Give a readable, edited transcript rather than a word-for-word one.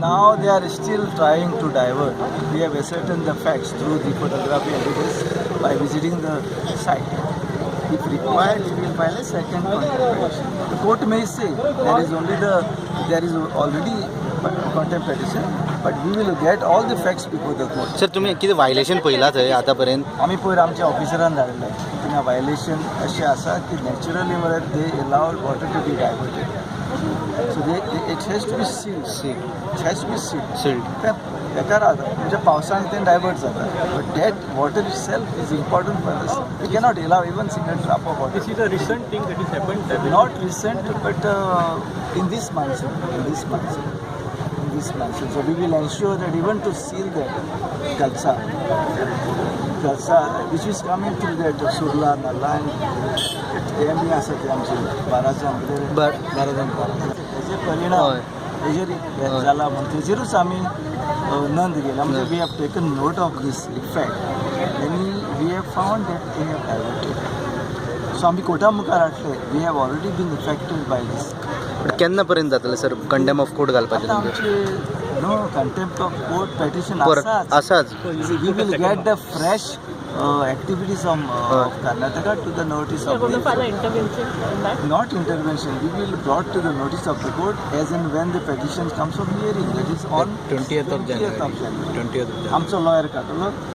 Now they are still trying to divert. We have ascertained the facts through the photography evidence by visiting the site. If required, we will file a second contempt petition. The court may say there is already contempt petition, but we will get all the facts before the court. Sir, तुम्ही कितें violation पळयलां थंय आतां पर्यंत? आमी पयर आमच्या ऑफिसरान धाडले. थिंगा व्हायलेशन अशें आसा की नॅचरली म्हळ्यार they allowed water to be diverted, so they it has to be sealed. It has to be sealed. Sealed. तें बेकार जाता, म्हणजे पावसान तें डायवर्ट जाता, but that water itself is important for us. We cannot allow even single drop of water. This is a recent thing that has happened. That Not recent, but in this monsoon, in this monsoon, in this monsoon. So we will ensure that even to seal that Kalsa, Kalsa, which is coming through that Surla Nala and ते बी आसा ते आमचे बाराजां. बाराजां. तेजे परिणाम तेजेर हे जाला म्हण तेजेरूच आमी नोंद केला. म्हणजे we have taken note of this effect आनी we have found that they have diverted, so आमी कोर्टा मुखार हाडले. We have already been affected by this. केन्ना पर्यंत जातलें सर कंटेम्प्ट ऑफ कोर्ट घालपाचें आतां तुमचें? आमचे no contempt of court petition परत आसाच. आसाच. We will get the fresh activities of Karnataka to the notice You're of going to file an intervention in that? Not intervention, we will brought to the notice of the court as and when the petition comes for hearing. That is on 20th of 20th of January. January. 20th of January. आमचो lawyer काडटलो.